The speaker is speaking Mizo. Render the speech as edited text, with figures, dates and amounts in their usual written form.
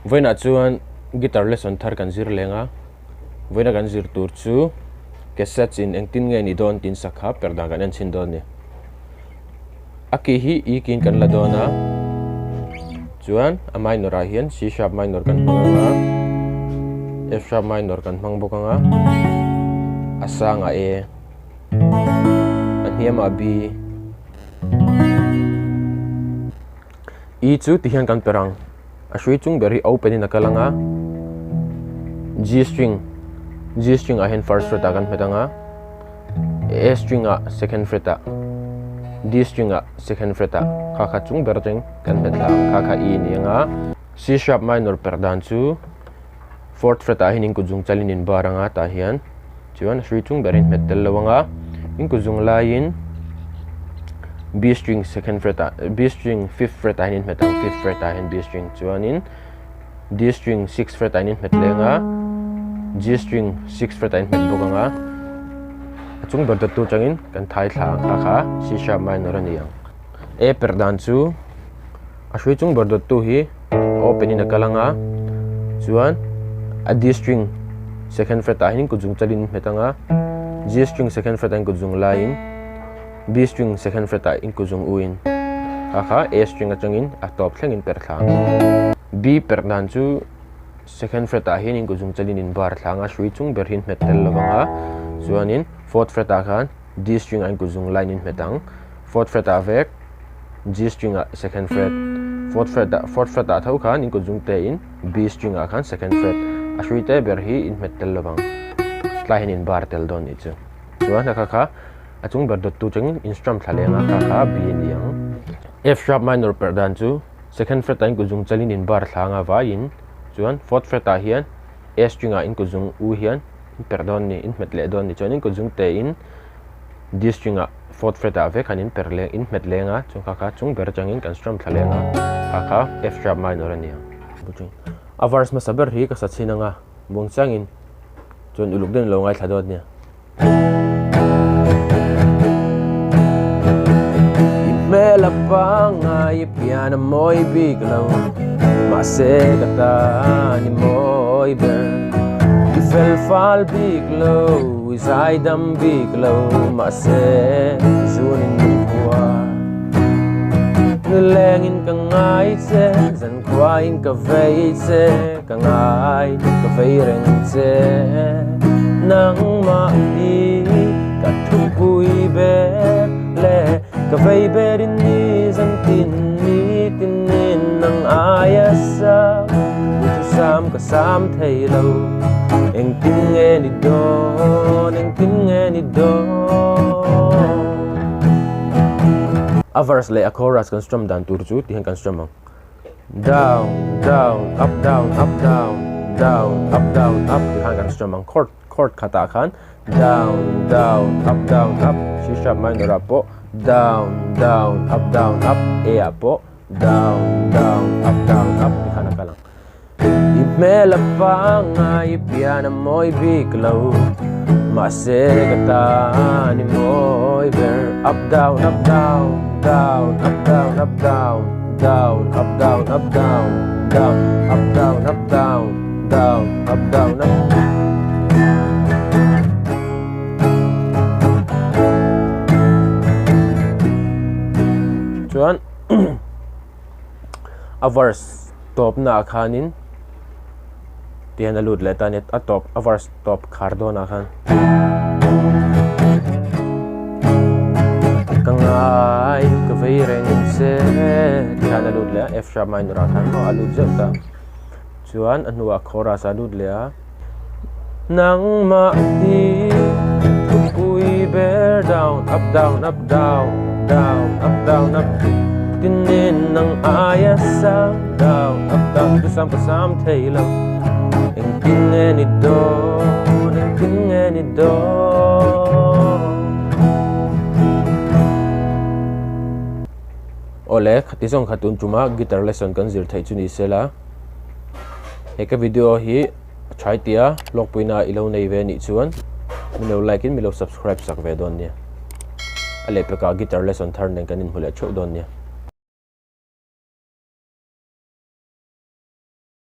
Vawiinah chuan guitar lesson thar kan zir leng a, vawiina kan zir tur chu cassettes in engtin nge ni dawn tiin sakha per dan kan en chhin dawn a ni. A ki hi E kiin kan la dawn a, chuan a minor ah hian C sharp minor kan hmang ang a, F sharp minor kan hmang bawk ang a, a sangah A, a hniamah B. E chu ti hian kan per ang. A hrui chung ber hi open in a kal ang a, G string, G string ah hian first fret ah kan hmet ang a, A string ah second fret ah, D string ah second fret ah kha kha chung ber atangin kan hmet thla ang kha kha E ni ang a. C sharp minor per dan chu fourth fret ah hian in kut zung chalin in bar ang a tah hian chuan a hrui chung berin hmet tel lo ang a, in kut zung laiin B string second fret ah B string fifth fret ah hian in hmet ang fifth fret ah hian B string chuanin D string sixth fret ah hian in hmet leng a, G string sixth fret ah in hmet bawk ang a, a chung ber dawttu atangin kan thai thla ang kha kha C sharp minor a ni ang. A per dan chu a hrui chung ber dawttu hi open in a kal ang a chuan a D string second fret ah hian kut zung chalin hmet ang a G string second fret ah hian kut zung laiin B string second fret ah in kut zung u in kha kha A string atangin a tawp thlengin per thla ang. B per dan chu second fret ah hian in kut zung chalin in bar thla ang a hrui chung ber hi in hmet tel lo vang a chuanin fourth fret ah khan D string ah in kut zung laiin in hmet ang fourth fret ah vek G string ah second fret, fourth fret ah fourth fret ah tho khan in kut zung te in B string ah khan second fret a hrui te ber hi in hmet tel lovang tlai hian in bar tel dawn nih chu chuan a kha kha a chung ber dawt tu changin in strum thla leng a kha kha B a ni ang. F sharp minor perh dan chu second fret ah in kut zung chalin in bar thla anga vaiin chuan fourth fret ah hian A string ah in kut zung u hian in perh dawn ni in hmet leh dawn ni chuan in kut zung te in D string ah fourth fret ah vek han in per leng in hmet leng a chung kha kha chung ber atangin kan strum thla leng a kha kha F sharp minor a ni ang. A verse hmasa ber hi ka sa chhin anga buang chiangin chuan uluk deuhin lo ngaithla dawt nia. I hmel a pangngai i pian a mawi bik lo mahse ka tan i mawi ber i fel fal bik lo i zaidam bik lo mahse zunin min hua nilengin ka ngai che zankhuain ka vei che ka ngai ka vei reng che nangmah hi ka thupui ber le ka vei berin ni zantin ni tinin nang aia sam duhthusam ka sam thei lo engtin nge ni dawn engtin nge ni dawn. A verse leh a chorus kan strum dan tur chu tihian kan strum ang. Down down up down up down down up down up tih khan kan strum ang chord chord khatah khan down down up down up C sharp minor ah pawh down down up down up A ah pawh down down up down up tih khan a kal ang. I hmel a pangngai i pian a mawi bik lo mahse ka tan i mawi ber up down up down down up down up down down up down up down down up down up down down up down up Chuan a verse tawpna ah khanin tihian a lut leh ta a ni a tawp a verse tawp khar dawnah khan ka ngai ka vei reng che tihian a lut leh a F sharp minor ah khan maw a lut zeuh ta chuan a hnuah chorus ah a lut leh a nangmah hi thupui ber down up down up down down up down up tinin nang aia sang down up down chu sam ka sam thei lo engtin nge ni dawn engtin nge ni dawn Awle khati zawng kha tun tuma guitar lesson kan zir theih chu ni sela he ka video hi A tha tia hlawkpuina i lo nei ve anih chuan min lo like in min lo subscribe sak ve dawn nia. A lehpekah guitar lesson thar nen kan inhmu leh theuh dawn nia.